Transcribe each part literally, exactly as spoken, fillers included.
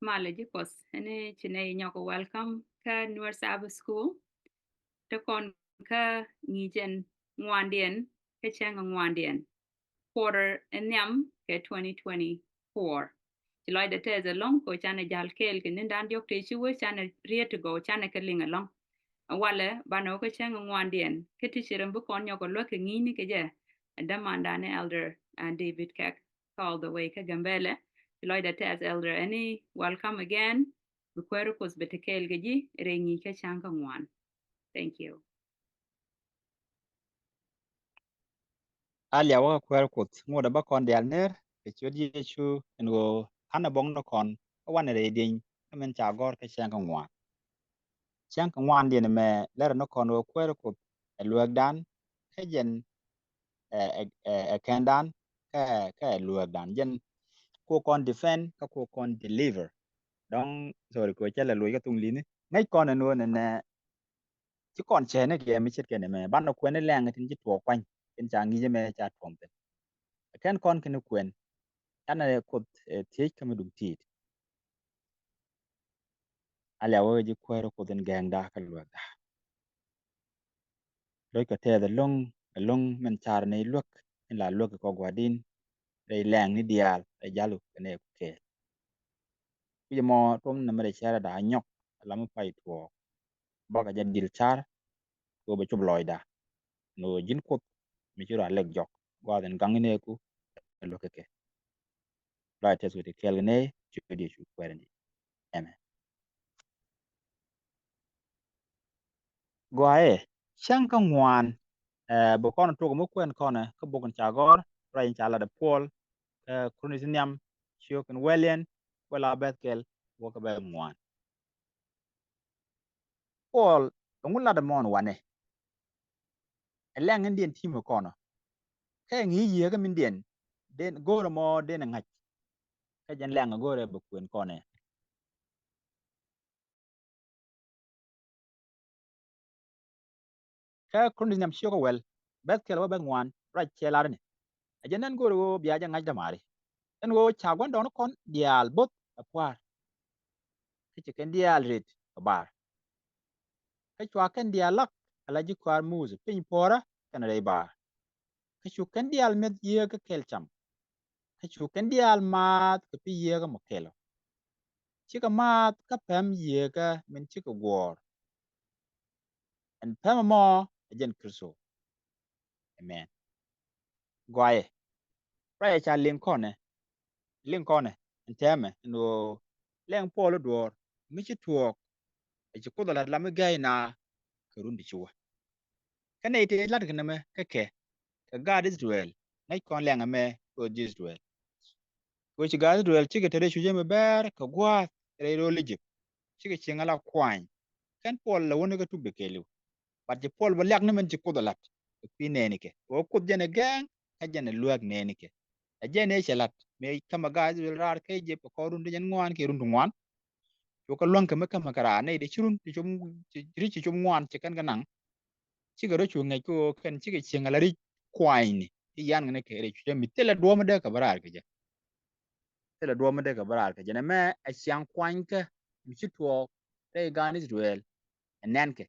Malɛ ji̱ Kuɔth, ɛn ci nɛy nyɔk welcome kä Nuer Sabbath School. Te kɔn kä ŋi̱i̱cɛn ŋuandiɛn kä cäŋ ŋuandiɛn, quarter in nhiam kɛ twenty twenty-four. Ci lɔcdɛ tɛth ɛlɔ̱ŋ kɛ canɛ jal kɛɛl kɛ ni̱n da̱ŋ diɔ̱k tëë ci wee canɛ riet ti gɔw canɛ kɛ liŋ ɛlɔ̱ŋ. Walɛ banɛ wä kä cäŋ ŋuandiɛn kä ti ci rɛm bi kɔn nyɔk ɛ luäk kɛ ŋi̱i̱ni kɛ jɛ. Ɛ dämandan ni Elder, uh, David Kɛk, all the way kä Gambɛlɛ. Ci lɔcdɛ tɛth Elder, ɛn welcome again. Bi kuäär Kuɔth bɛ te kɛɛl kɛ ji̱ rɛy ŋi̱i̱c kä cäŋ kä ŋuan. Thank you. A liawä kä kuäär Kuɔth, ŋotdä bä kɔn diaal ner kɛ ciöt Yecu, ɛn ɣöö ɣän ɛ buɔ̱ŋ ni kɔn kä wanɛ rɛy dieny kä min ca gɔ̱r kä cäŋ kä ŋuan. Cäŋ kä ŋuandiɛn ɛmɛ lɛr ni kɔn ɣöö kuäär Kuɔth ɛ luäkdan, kä jɛn ɛ, ɛ, ɛ, ɛ kɛndan, kä, kä ɛ luäkdan. Jɛn kɔ kɔn defend kä kɔ kɔn deliver. Dɔ̱ŋ, sorry, kɛ cä lɛ loc kä thuŋ li̱ni. Ŋäc kɔn ɛn ɣöö nɛnɛ ci kɔn cɛ ni kɛ mi ce̱tkɛ nɛmɛ. Banɛ kuɛn ni lɛŋ tin ci tuɔɔk kuany, tin ca ŋi̱i̱c ɛmɛ ca tuɔm thi̱n. Ɛ kɛn kɔn kɛn ni kuɛn. Canɛ Kuoth, ɛ, thiec kä mi duŋ ti̱i̱t. A liawä ji̱ kuäär Kuoth in gɛŋda kä luäkda. Lo̱ckɛ tɛth ɛlɔ̱ŋ, ɛlɔ̱ŋ min car ni luäk, in la luäk kɛ kɔ gua̱di̱n, rɛy lɛŋni diaal, rɛy ja̱lu kɛ nɛy ku kɛɛl. Kui̱c ɛmɔ tuɔm ni mɛ rɛy cäräda a nyɔk, a la mi pay tuɔɔk. Bakɛ jɛ dil car, kɛ ɣöö bɛ cop lɔcda. Ni ɣöö ji̱n Kuoth mi ci rɔ a lɛk jɔk, gua̱a̱th in gaŋ ni nɛɛku, ɛ luäk kɛ kɛ. Lɔcdä tɛth wä ti kɛɛl kɛ nɛy, ci wä di cu kuɛɛr ni. Amen. Gɔaaɛ, cäŋ kä ŋuan, ɛ, bi kɔn tok mi kuɛn kɔnɛ kä bok in ca gɔ̱r, ruac in ca lat ɛ Puɔl, ɛ, Korinth nhiam, ciök in wäliɛn, wala bɛth kɛl, wä kä bɛth ŋuan. Puɔl, ɛŋu lat ɛmɔ ɛn wanɛ? Ɛ lɛŋ in diɛn ti̱mɛ kɔnɔ. Kä ɛŋu yiëë kä min diɛn, den go̱o̱rɛ mɔ den ɛ ŋa̱c. Kä jɛn lɛŋ go̱o̱rɛ bɛ kuɛn kɔnɛ. Kä Korinth nhiam ciök kä wäl, bɛth kɛl wä bɛth ŋuan, ruac cɛ lar ni. Ɛ jɛn nɛn go̱o̱rɛ ɣöö bia jɛ ŋa̱c dämaari. Ɛn ɣöö ca gua̱ndɔɔŋnikɔn diaal bo̱th ɛ kua̱r. Kä ci kɛn diaal ret kɛ bar. Kä cua kɛn diaal lak ala ji̱ kua̱r Muthɛ piny puɔ̱ɔ̱rä kɛnɛ rɛy bar. Kä cu kɛn diaal mi̱eth yieekä kɛl cam. Kä cu kɛn diaal maath kɛ pi̱ yieekä mɔ kɛl ɔ. Cikɛ maath kä päm yieekä min cikɛ guɔ̱ɔ̱r. Ɛn päm ɛmɔ ɛ jɛn Kritho. Amen. Gɔaaɛ. Ruacɛ ca liŋ kɔnɛ. Liŋ kɔnɛ ɛn tɛmɛ ɛn ɣöö lɛŋ Puɔl i̱ duɔ̱ɔ̱r mi ci tuɔɔk. Ɛ ci Kuoth ɛ la̱t la mi gɛ̈ɛ̈c na kɛ run ti ci wä. Kä nɛy tëë la̱t kɛ nɛmɛ kä kɛ, kɛ gaat Israel, ŋäc kɔn lɛŋ ɛmɛ kɛ ɣöö ji̱ Israel. Kɛ ɣöö ci gaat Israel cikɛ te rɛy cuc ɛmɛ bɛɛr kɛ gua̱a̱th rɛy rööl Egypt. Cikɛ cieŋ ala kuany. Kɛn Puɔl la wäni kä tukdɛ kɛɛliw. Bat ci Puɔl bä liak ni min ci Kuoth ɛ la̱t kɛ kui̱ nɛɛnikɛ. Kɛ ɣöö Kuoth jɛn ɛ gɛɛŋ kä jɛn ɛ luääk nɛɛnikɛ. Ɛ jɛn ëë cɛ la̱t mëë tämɛ gaat Israel raar kä Egypt kɛ kɔr run ti jɛn ŋuan kiɛ run ti ŋuan. Cukɛ luäŋ kɛ mi kämɛ kɛ raar nɛy ti ci run ti cop, ti, ti, ci cop ŋuan ci kɛn kɛ naŋ. Cikɛ rɔ cu ŋäc kɛ ɣöö kɛn cikɛ cieŋ ala ric kuanyni. Ti yan kɛn kɛ rɛy cucä mi thilɛ duɔ̱ɔ̱p mi dee kɛ bä raar kɛ jɛ. Thilɛ duɔ̱ɔ̱p mi dee kɛ bä raar kɛ jɛ. Nɛmɛ ɛ ciaŋ kuany kä mi ci tuɔɔk rɛy gaan Israel. Ɛ nɛn kɛ.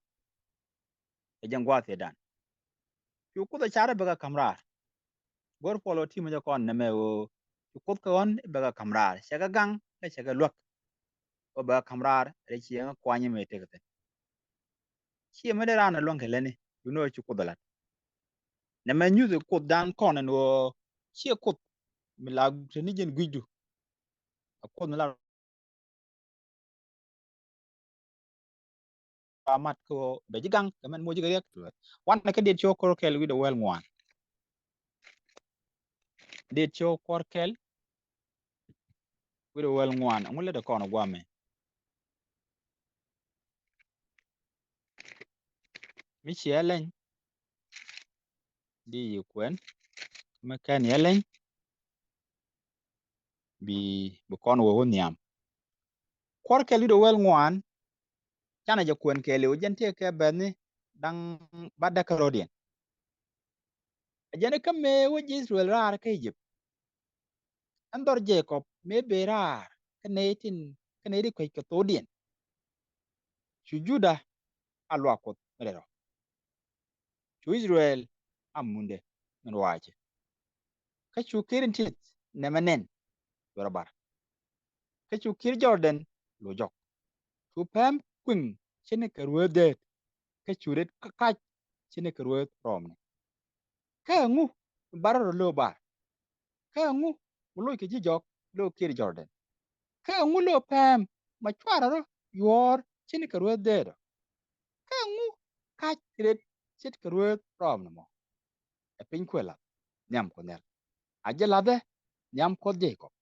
Ɛ jɛn gua̱a̱th thietdan. Cu Kuoth ɛ car ɛ bɛ kɛ ka̱m raar. Go̱r Puɔl ɣöö ti̱mɛ jɛ kɔn nɛmɛ ɣöö cu Kuoth kɛ ɣɔ̱n ɛ bɛ kɛ ka̱m raar. Cɛ kɛ gaŋ kä cɛ kɛ luäk. Ɣöö bɛ kɛ ka̱m raar rɛy cieŋ kuany mëë tëk thi̱n. Ciɛ mi dee raan ɛ luäŋ kɛ lätni, you know, ci Kuoth ɛ la̱t. Nɛmɛ nyuth ɛ Kuothdan kɔn ɛn ɣöö ciɛ Kuoth mi la te ni jɛn gui̱cdu. Ɛ Kuoth mi la amat kɛ ɣöö bɛ ji̱ gaŋ kɛ mɛn moc ji̱ kɛ riɛk. Wanɛ kä Diet cio̱k kuɔr kɛl wi̱cdɛ wäl ŋuan. Diet cio̱k kuɔr kɛl wi̱cdɛ wäl ŋuan. Ɛŋu lätdɛ kɔn ɛ guamɛ? Mi ciɛ leny di yi kuɛn mi kɛn yɛ leny. Bi, bi kɔn wä wä nhiam. Kuɔr kɛl wi̱cdɛ wäl ŋuan. Canɛ jɛ kuɛn kɛɛliw jɛn tëëkɛ bɛ̈thni da̱ŋ bädäkä rɔ̱diɛn. Ɛ jɛn kä mëë wä ji̱ Israel raar kä Egypt. Ɛn dhɔr Jacob mëë bëë raar kä nɛy tin kɛnɛ ri kuec kɛ thokdiɛn. Cu Juda a luaak Kuoth mi rɛl rɔ. Cu Israel a mundɛ min ruaacɛ. Kä cu kiir in tieth nɛmɛ nɛn cuɛ rɔ bar. Kä cu kiir Jordan lo̱c jɔk. Cu pɛm kuiŋ ce̱tnikɛ rueeth dɛɛt. Kä cu ret kac ce̱tnikɛ rueeth rɔɔmni. Kä ɛŋu mi bar rɔ lo̱ bar? Kä ɛŋu mi loc kɛ ji̱ jɔk lo̱ kiir Jordan? Kä ɛŋu lo̱ pɛm ma cuarɛ rɔ yuɔ̱ɔ̱r ce̱tnikɛ rueeth dɛɛt ɔ? Kä ɛŋu kac ret ce̱tkɛ rueeth rɔɔmni mɔ? Ɛ piny kuël lath nhiam Kuɔth Nhial. A jɛ lathɛ nhiam Kuɔth Jekɔb,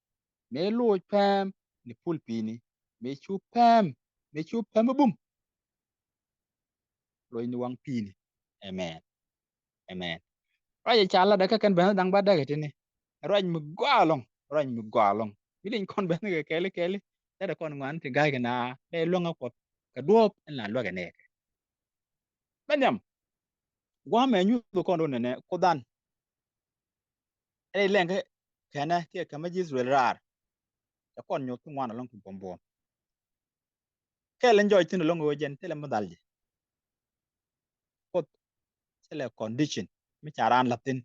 mëë loc pɛm ni pul pi̱i̱ni, mëë cu pɛm, mëë cu pɛm i̱ bum loc ni waŋ pi̱i̱ni. Amen. Amen. Ruac ɛ ca latdɛ kä kɛn ben da̱ŋ ba däk ɛ tini. Ruac mi gɔaa ɛlɔ̱ŋ, ruac mi gɔaa ɛlɔ̱ŋ. Mi liŋ kɔn ben kɛ kɛli kɛli. Tɛtɛ kɔn ŋuan ti ga̱a̱c kɛ na dee luäŋä Kuɔth kɛ duɔ̱ɔ̱p in la luäk ɛ nɛɛkɛ. Bɛ nhiam. Gua̱a̱mɛ nyuth kɔn run nɛnɛ Kuothdan. Ɛn ilɛŋ kɛ kɛnɛ kiɛ kɛ mɛ ji̱ Israel raar. Cɛ kɔn nyuth ti ŋuan ɛlɔ̱ŋ ti buɔ̱m buɔ̱m. Kɛl in jɔc thi̱n ɛlɔ̱ŋ ɣöö jɛn thilɛ mi dhal jɛ. Kuoth thilɛ condition mi ca raan la̱th thi̱n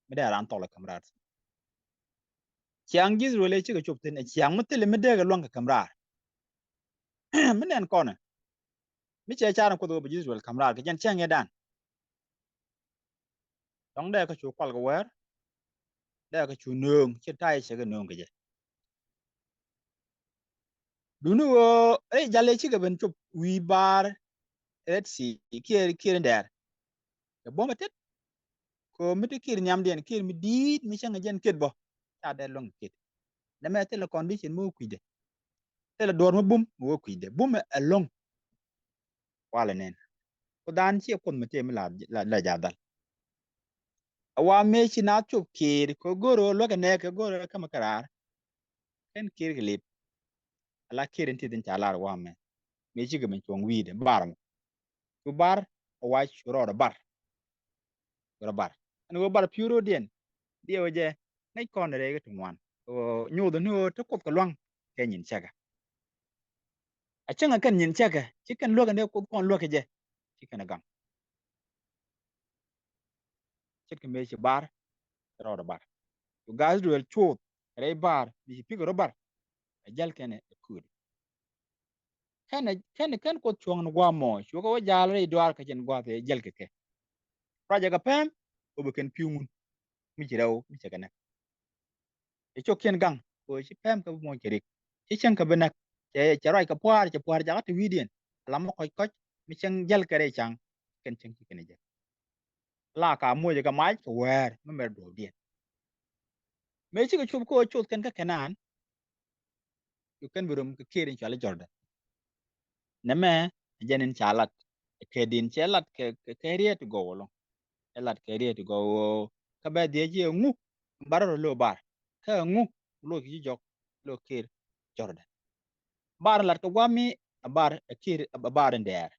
mi dee raan thɔl ɛ käm raar thi̱n. Ciaŋ ji̱ Israel ëë cikɛ cop thi̱n ɛ ciaŋ mi thilɛ mi dee kɛ luäŋ kɛ käm raar. Mi nɛn kɔnɛ mi cɛ car in Kuoth ɣöö bɛ ji̱ Israel käm raar kɛ jɛn cäŋ yɛ dan. Dɔ̱ŋ dee kä cu kual kɛ wɛɛr, dee kä cu nööŋ, ci ta̱a̱ cɛ kɛ nööŋ kɛ jɛ. Duni ɣöö rɛy jal ëë cikɛ ben cop wi̱i̱ baar Red Sea kiɛ kiɛ ni dɛɛr. Kɛ buɔ̱m ɛ tet. Kɛ mi ti kiɛ nhiamdiɛn kiɛ mi di̱i̱t mi cäŋ jɛn kiɛ bä. Ca dee luäŋ kiɛ. Nɛmɛ thilɛ condition mi wä kui̱dɛ. Thilɛ duɔ̱ɔ̱r mi bum mi wä kui̱dɛ. Bum ɛ luäŋ. Walɛ nɛn. Kuothdan ciɛ Kuoth mi tëë mi la, la, la ja̱ dhal. A wa mëë ci naath cop kiɛɛr kɛ go̱r ɣöö luäk ɛ nɛɛk kɛ go̱r ɣöö kä mi käraar. Kɛn kiɛɛr kɛ lip. Ala kiɛɛr in ti thi̱n ca lar wa mɛ. Mëë cikɛ mi cuɔ̱ŋ wi̱i̱dɛ bar mɔ. Cu bar a wa cu rɔɔdɛ bar. Cu rɔ bar. Ɛn ɣöö bar pi̱w ro̱diɛn. Diɛw jɛ ŋäc kɔn rɛy kɛ ti ŋuan. Ɣöö nyoth ni ɣöö te Kuoth kɛ lua̱ŋ kɛ nyin cäkä. A cäŋ a kɛn nyin cäkɛ ci kɛn luäk ɛn dee Kuoth kɔn luäk kɛ jɛ. Ci kɛn a gaŋ. Ce̱tkɛ mëë ci bar rɔɔdɛ bar. Cu gaa Israel cuuth rɛy bar mi ci pikɛ rɔ bar. Ɛ jäl kɛn ɛ kuut. Kɛn kɛn kɛn Kuoth cuɔ̱ŋ ni gua̱a̱ mɔ cuɔ̱kɛ wä jaal rɛy duaar kä jɛn gua̱a̱th ɛ jäl kɛ kɛ. Ruacɛ kɛ pɛm wä bi kɛn pi̱w ŋun mi ci rɛw mi cɛ kɛ näk. Cɛ cok kiɛn gaŋ kɛ ɣöö ci pɛm kɛ bi muɔ̱ɔ̱ny kɛ rik. Ci cäŋ kɛ bi näk. Cɛ, cɛ ruac kɛ pua̱a̱r, cɛ pua̱a̱r jakä ti wi̱i̱diɛn. Ala mi kɔc kɔc mi cäŋ jäl kɛ rɛy ca̱ŋ. Kɛn cäŋ ci kɛn jɛ la ka muɔcɛ kɛ mac kɛ wɛɛr mi mɛr duɔ̱ɔ̱pdiɛn. Mëë cikɛ cop kɛ ɣöö coth kɛn kä Kɛnan. Cu kɛn bi rom kɛ kiɛɛr in cɔal i̱ Jordan. Nɛmɛ ɛ jɛn in ca lat kɛ di̱n cɛ lat kɛ, kɛ, kɛ riet ti gɔw ɛlɔ̱ŋ. Ɛ lat kɛ riet ti gɔw ɣöö kä bɛ dhiec i̱ ɛŋu bar rɔ lo̱ bar kä ɛŋu lo̱ ki ji̱ jɔk lo̱ kiɛɛr Jordan. Bar lat kɛ gua̱a̱mi a bar ɛ kiɛɛr a bar in dɛɛr.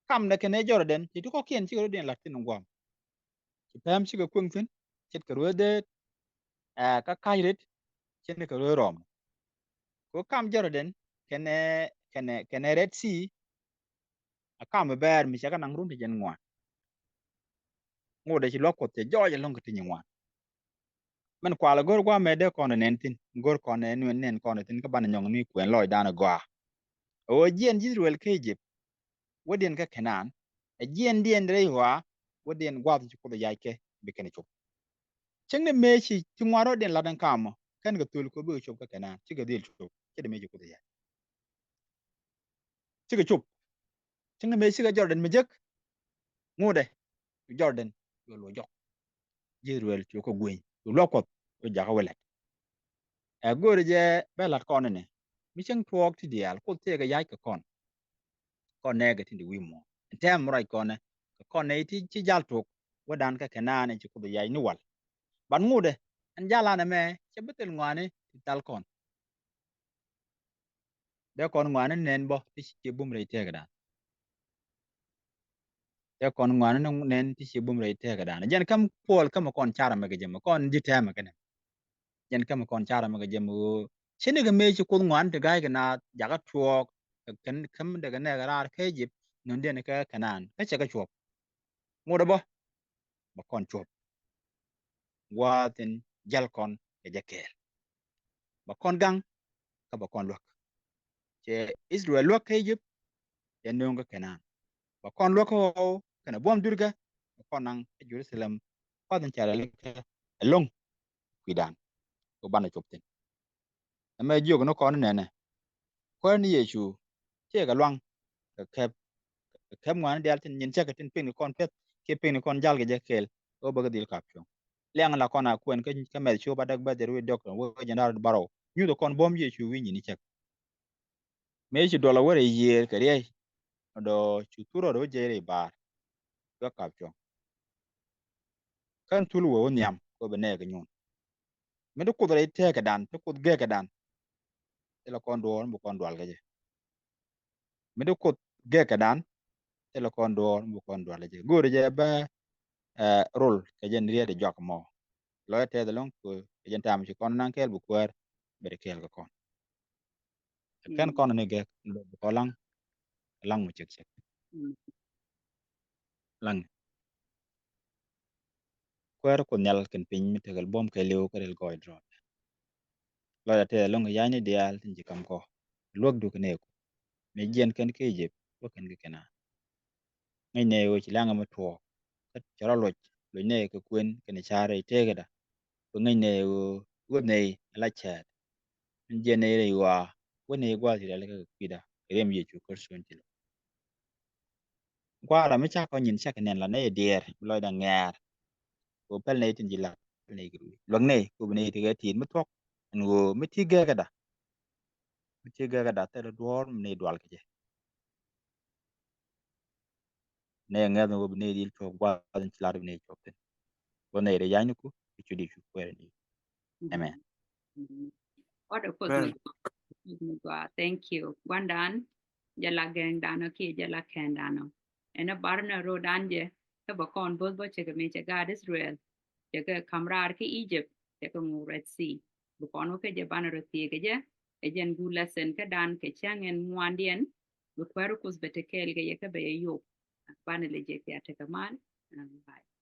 Kamdɛ kɛnɛ Jordan ti ti kɔ̱kiɛn cikɛ rɔ diɛn lat thi̱n in gua̱a̱m. Ci pɛm cikɛ kueŋ thi̱n ce̱tkɛ rueeth dee ɛ kä ka̱c ret ce̱tkɛ rueeth rɔm. Kɛ kam Jordan kɛnɛ kɛnɛ kɛnɛ Red Sea. A kam bɛɛr mi cɛ kɛ naŋ run ti jɛn ŋuan. Ŋot dee ci luäk Kuoth cɛ jɔɔc ɛlɔ̱ŋ kɛ ti nyin ŋuan. Mɛn kualɛ go̱r gua̱a̱mɛ dee kɔn ɛ nɛn thi̱n go̱r kɔn ɛ nɛn kɔn ɛ thi̱n kä banɛ nyɔŋ ni kuɛn lɔcdan ɛ gɔaa. Ɛ ɣöö jiɛn ji̱ Israel kä Egypt wädiɛn kä Kɛnan ɛ jiɛndiɛn rɛy ɣɔaa wädiɛn gua̱a̱th ci Kuoth ɛ yac kɛ bi kɛn ɛ cop. Cäŋ ni mëë ci ti ŋuan rɔ̱diɛn lat ɛn kamɔ kɛn kɛ thöl kɛ bikɛ cop kä Kɛnan cikɛ dhil cop. Cɛ dee mëë ci Kuoth ɛ yac. Cikɛ cop. Cäŋ ni mëë cikɛ Jordan mi jek. Ŋotdɛ cu Jordan cu luɔ jɔk. Ji̱ Israel cu kɛ gueny cu luɔk Kuɔth cu jakä wä lɛt. Ɛ go̱o̱ri jɛ bɛ lat kɔn ni mi cäŋ tuɔɔk ti diaal Kuoth tëëkɛ yac kɛ kɔn. Kɔn nɛɛkɛ tin di wi̱i̱ muɔ̱ɔ̱n ɛn tɛm ruac kɔnɛ kɛ kɔn nɛy ti ci jal tuɔɔk wädan kä Kɛnan ci Kuoth yac ni wal. Ban ŋotdɛ ɛn jal anɛ mɛ cɛ bi thil ŋɔaani ti thal kɔn. Dee kɔn ŋɔaani nɛn bä ti ci bum rɛy tëëkɛ dan. Dee kɔn ŋɔaani nɛn ti ci bum rɛy tëëkɛ dan jɛn käm puɔl kämɛ kɔn carɛ mɛ kɛ jɛ mɛ kɔn ji̱ tɛmɛ kɛnɛ. Jɛn kämɛ kɔn carɛ mɛ kɛ jɛ mɛ ɣöö Ci ni kɛ mëë ci Kuoth ŋuan ti ga̱a̱c kɛ naath jakä tuɔɔk kɛ kɛn käm dee kɛ nɛɛk raar kä Egypt nööŋdiɛn kä Kɛnan kä cɛ kɛ cuɔp. Ŋot ɛ bä bɛ kɔn cuɔp. Gua̱a̱th in jäl kɔn kɛ jɛ kɛɛl. Bɛ kɔn gaŋ kä bɛ kɔn luäk. Cɛ Israel luäk kä Egypt, cɛ nööŋ kä Kɛnan. Bɛ kɔn luäk kä ɣɔw kɛnɛ buɔ̱m dui̱rkä, bɛ kɔn naŋ kä Jerusalem. Gua̱a̱th in ca rɛl kä ɛlɔ̱ŋ kui̱dan kɛ banɛ cop thi̱n. Ɛmɛ jiök ni kɔn nɛnɛ. Kuäär ni Yecu ciɛ kɛ luaŋ kɛ kɛp, kɛ kɛp ŋuani diaal tin nyin cäkɛ tin pekni kɔn piɛth kiɛ pekni kɔn jal kɛ jɛ kɛɛl. Ɣöö bäkɛ dhil kap cuɔ̱ŋ. Liaŋ la kɔn a kuɛn kä, kä Mɛth cop a däk bäth jɛ ruëë diɔ̱k tɔ̱ wee jɛn da̱r bärɔw. Nyuth kɔn buɔ̱m Yecu wi̱ny nyin cäk. Mëë ci duɔl a wä rɛy yiëër kɛ riɛy, dɔ̱ cu thur rɔɔdɛ wä jiɛc rɛy baar. Bä kap cuɔ̱ŋ. Kän thul wee wä nhiam kɛ wä bi nɛɛk kɛ nyuun. Mi ti Kuoth rɛy tëëkädan, ti Kuoth gɛɛkädan, thilɛ kɔn duɔ̱ɔ̱r mi bi kɔn dual kɛ jɛ. Mi ti Kuoth gɛɛkädan, thilɛ kɔn duɔ̱ɔ̱r mi bi kɔn dual kɛ jɛ. Go̱o̱rɛ jɛ bä, eh, rol kɛ jɛn riet ɛ jɔak mɔ. Lɔc tɛth ɛlɔ̱ŋ kɛ jɛn tam ci kɔn naŋ kɛɛl bi kuäär bɛ ti kɛɛl kɛ kɔn. Kɛn kɔn ni gɛk lɔ bi kɔn laŋ, laŋ mi cek cek. Laŋ. Kuäär Kuoth Nhial kɛn piny mi tekɛl buɔ̱m kɛɛliw kä ril gɔɔy drɔɔd. Lɔc a tɛth ɛlɔ̱ŋ kɛ ya̱cni diaal tin ci kam kɔ. Luäk duk kɛ nɛɛku. Mi jiɛn kɛn kä Egypt wä kɛn kä Kɛnan. Ŋäc nɛy ɣöö ci laŋ ɛmɛ tuɔɔk kä cɛ rɔ loc, loc nɛy kɛ kuën kɛnɛ ca̱r rɛy tëëkäda. Bɛ ŋäc nɛy ɣöö wä nɛy ala cäät. Min jiɛn nɛy rɛy ɣɔaa wä nɛy gua̱a̱th ci rialikä kɛ kui̱da kɛ riɛm Yecu Kritho in ci lo̱k. Gua̱a̱ra mi cakɔ nyin cakɛ nɛn la nɛy diɛɛr bi lɔcda ŋɛɛr. Kɛ ɣöö päl nɛy tin ci la̱t päl nɛy kɛ ruëëc luäk nɛy kɛ ɣöö bi nɛy tekɛ ti̱i̱t mi thuɔ̱k. Ɛn ɣöö mi ti gɛɛkäda, mi ti gɛɛkäda thilɛ duɔ̱ɔ̱r mi nɛy dual kɛ jɛ. Nɛ ŋɛth ni wä bi nɛy dhil cuɔp gua̱a̱th in ci lar bi nɛy cuɔp thin. Wä nɛy rɛ ya̱ny ni ku bi cu di cu kuɛɛr ni. Amen. What a Kuoth mi gɔaa. Thank you. Guandan jɛ la gɛŋdan ɔ kiɛ jɛ la kɛndan ɔ. Ɛn ɛ bar ni ro̱o̱dan jɛ kä bɛ kɔn bo̱th bä cɛ kɛ mi cɛ gaat Israel cɛ kɛ kam raar kä Egypt cɛ kɛ ŋuk Red Sea. Bi kɔn wä kɛ jɛ banɛ rɔ thiee kɛ jɛ. Ɛ jɛn guur lesson kä dan kɛ cäŋ ɛn ŋuandiɛn. Bi kuäär Kuoth bɛ te kɛɛl kɛ yɛ kä bɛ yɛ yop. Banɛ lɛ jɛ kiɛ tekɛ mal. Bye.